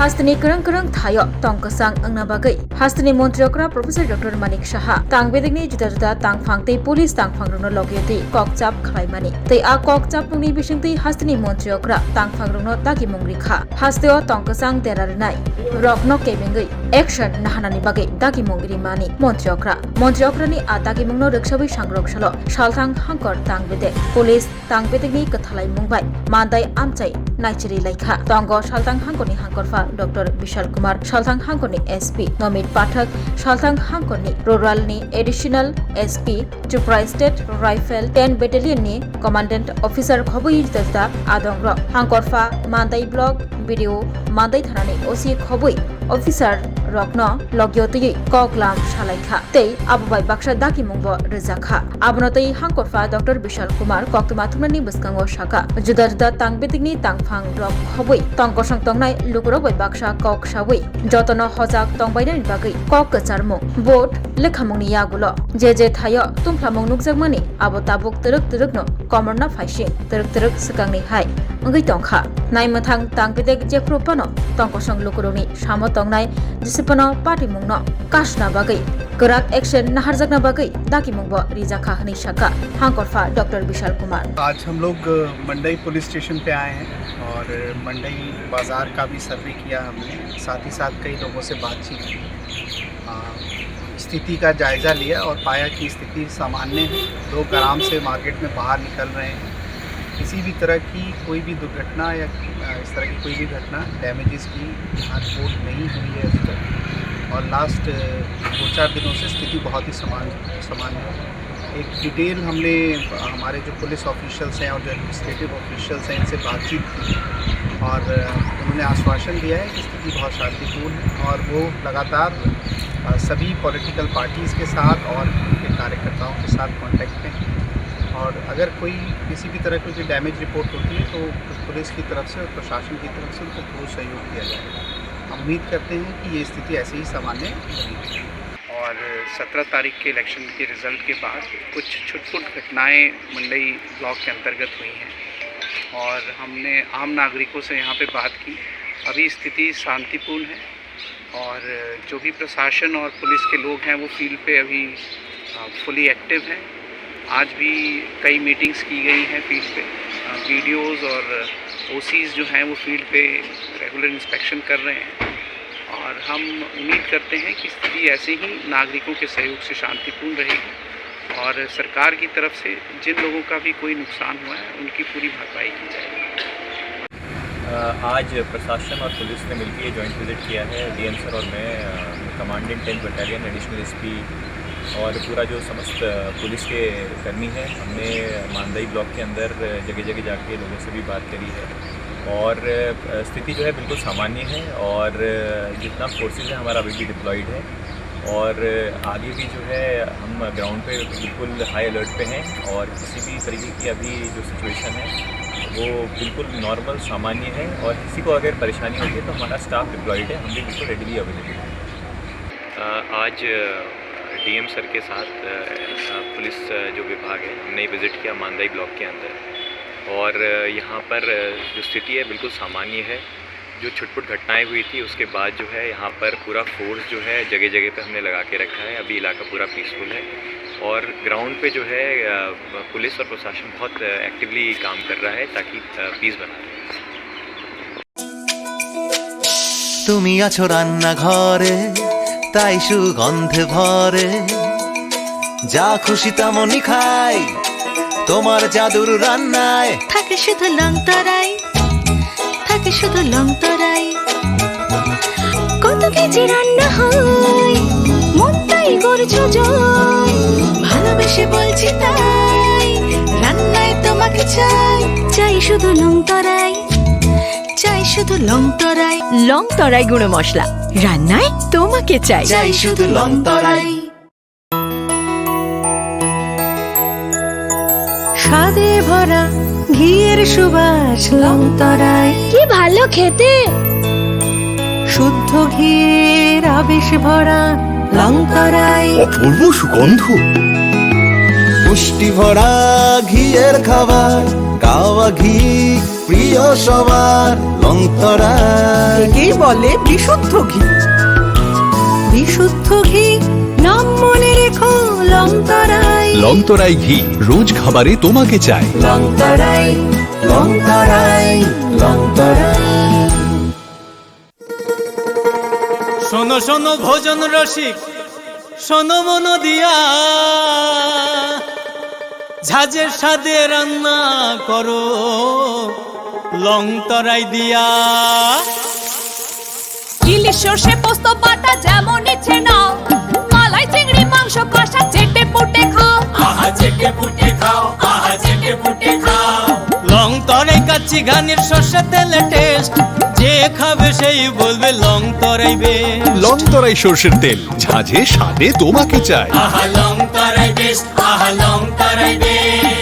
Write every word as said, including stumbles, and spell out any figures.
Hasteni kwrwng kwrwng thaio tong kwchang wngna bagwi hasteni montri okra Professor Doctor Manik Saha tang bedekni juda juda tangphang tei police tangphangrokno logiyotwi kokchap khlaimani tei a kokchapmungni bisingtwi hasteni montri okra tangphangrokno dagimung rikha. Hasteo tong kwchang dera rwnai rokno kebengwi action naharnani bagwi dagimung rimani montri okra. Montri okrani a dagimungno rwksawi sangrok salo salthang hangkor tang bedek police tang bedekni kwthalaimung bai mandai amchai naichiri laikha. Tongo salthang hangkorni hangkorpha Doctor Bishal Kumar, salthang hangkorni S P Nomit Pathak, salthang hangkorni ruralni additional S P, Tripura State Rifle ten Battalion ni Commandant Officer khobwi juda juda adongrok. Hangkorpha Mandai Block B D O, Mandai Thanani O C khobwi officer rokno logio twiwi koklam salaikha tei abo bai baksa dagimungbo rwjakha. Abono tei hangkorpha Doctor Bishal Kumar koktwma thumnani bwskango sakha, juda juda tang bedekni tangphang rok khobwi tong kosong tongnai lukurok bai baksa kok sawi jotono hojak tongbainani bagwi kok kwcharmung, vote lekhamungni yagulo je je thaio tumplamung nukjakmani abo tabuk twrwk twrwkno komorna phaising twrwk twrwk swkangni hai wngwi tongkha. Naimwthang tang bedek jephru phano tongkosong lukurokni samo tongnai jesa phano patimungno kasna bagwi kwrak action naharjakna bagwi dagimungbo rijakha hwnwi sakha hangkorpha Doctor Bishal Kumar. आज हम लोग, अ, मंडई police station पे आए हैं और मंडई बाजार का भी सर्वे किया हमने, साथ ही साथ कई लोगों से बातचीत की। अ, स्थिति का जायज़ा लिया और पाया कि स्थिति सामान्य है। लोग आराम से मार्केट में बाहर निकल रहे हैं। किसी भी तरह की कोई भी दुर्घटना या, अ, इस तरह की कोई भी घटना, डैमेजेस की यहाँ रिपोर्ट नहीं हुई है अभी तक। और लास्ट, अ, दो चार दिनों से स्थिति बहुत ही समान, सामान्य है। एक डिटेल हमने, अ, हमारे जो पुलिस ऑफिशियल्स हैं और जो एडमिनिस्ट्रेटिव ऑफिशियल्स हैं, इनसे बातचीत की और, अ, उन्होंने आश्वासन दिया है कि स्थिति बहुत शांतिपूर्ण है और वो लगातार, अ, सभी पॉलिटिकल पार्टीज के साथ और उनके कार्यकर्ताओं के साथ कॉन्टैक्ट में हैं और अगर कोई किसी भी तरह की कोई डैमेज रिपोर्ट होती है तो पुलिस की तरफ से और प्रशासन की तरफ से उनको पूर्ण सहयोग दिया जाएगा। हम उम्मीद करते हैं कि ये स्थिति ऐसे ही सामान्य बनी रहेगी। और सत्रह तारीख के इलेक्शन के रिजल्ट के बाद कुछ छुटपुट घटनाएं मंडई ब्लॉक के अंतर्गत हुई हैं और हमने आम नागरिकों से यहाँ पे बात की। अभी स्थिति शांतिपूर्ण है और जो भी प्रशासन और पुलिस के लोग हैं, वो फील्ड पे अभी, अ, फुली एक्टिव हैं। आज भी कई मीटिंग्स की गई हैं फील्ड पे। अ, बीडीओज़ और ओसीज़ जो हैं, वो फील्ड पे रेगुलर इंस्पेक्शन कर रहे हैं और हम उम्मीद करते हैं कि स्थिति ऐसे ही नागरिकों के सहयोग से शांतिपूर्ण रहेगी और सरकार की तरफ से जिन लोगों का भी कोई नुकसान हुआ है, उनकी पूरी भरपाई की जाएगी। अ, आज प्रशासन और पुलिस ने मिलकर ये जॉइंट विजिट किया है। डीएम सर और मैं, uh, commandant tenth battalion, additional SP और पूरा जो समस्त, अ, पुलिस के कर्मी हैं, हमने मांदई ब्लॉक के अंदर जगह-जगह जाके लोगों से भी बात करी है और, अ, स्थिति जो है बिल्कुल सामान्य है और, अ, जितना फोर्सेज है हमारा अभी भी डिप्लॉयड है। और आगे भी जो है हम ग्राउंड पे बिल्कुल हाई अलर्ट पे हैं और किसी भी तरीके की अभी जो सिचुएशन है वो बिल्कुल नॉर्मल, सामान्य है और किसी को अगर परेशानी होती है तो हमारा स्टाफ डिप्लॉयड है, हम भी बिल्कुल रेडीली अवेलेबल हैं। अ, आज, अ, डीएम सर के साथ, अ, अ, पुलिस, अ, जो विभाग है, हमने विजिट किया मांदई ब्लॉक के अंदर और, अ, यहाँ पर, अ, जो स्थिति है बिल्कुल सामान्य है। जो छुटपुट घटनाएं हुई थी, उसके बाद जो है यहाँ पर पूरा फोर्स जो है जगह-जगह पे हमने लगा के रखा है। अभी इलाका पूरा पीसफुल है और ग्राउंड पे जो है, अ, पुलिस और प्रशासन बहुत, अ, एक्टिवली काम कर रहा है ताकि, अ, पीस बना रहे। তুমি আছো রান্নাঘরে, তাই সুগন্ধে ভরে। যা খুশি তেমনই খাই তোমার জাদুর রান্নায়। থাকে শুধু লং তরাই, থাকে শুধু লং তরাই। কত কেজি রান্না হয়, মনটাই করছো জয়। ভালোবেসে বলছি তাই, রান্নায় তোমাকে চাই। চাই শুধু লং তরাই, চাই শুধু লং তরাই। লং তরাই গুঁড়ো মশলা, রান্নায় তোমাকে চাই। চাই শুধু লং তরাই। স্বাদে ভরা ঘিয়ের সুবাস লং তরাই। কি ভালো খেতে! শুদ্ধ ঘিয়ের আবেশ ভরা লং তরাই। অপূর্ব সুগন্ধ। পুষ্টি ভরা ঘিয়ের খাবার, আওয়া ঘি প্রিয় সবার লংতরাই। একেই বলে বিশুদ্ধ ঘি। বিশুদ্ধ ঘি, নাম মনে রেখো, লংতরাই। লংতরাই ঘি, রোজ খাবারে তোমাকে চাই। লংতরাই, লংতরাই, লংতরাই। শোনো শোনো ভোজন রসিক, শোনো মন দিয়া, ঝাঁঝের স্বাদে রান্না করো লং তরাই দিয়া। ইলিশ সর্ষে পোস্ত বাটা যেমন ইচ্ছে নাও, মালাই চিংড়ি মাংস কষা চেটে পুটে খাও। আহা চেটে পুটে খাও, আহা চেটে পুটে খাও। লং তরাই কাচ্চি ঘানির সর্ষে তেলে টেস্ট, যে খাবে সেই বলবে লং তরাই বেস্ট। লং তরাই সর্ষের তেল, ঝাঁঝে স্বাদে তোমাকে চাই। আহা লং তরাই বেস্ট, আহা লং তরাই বেস্ট।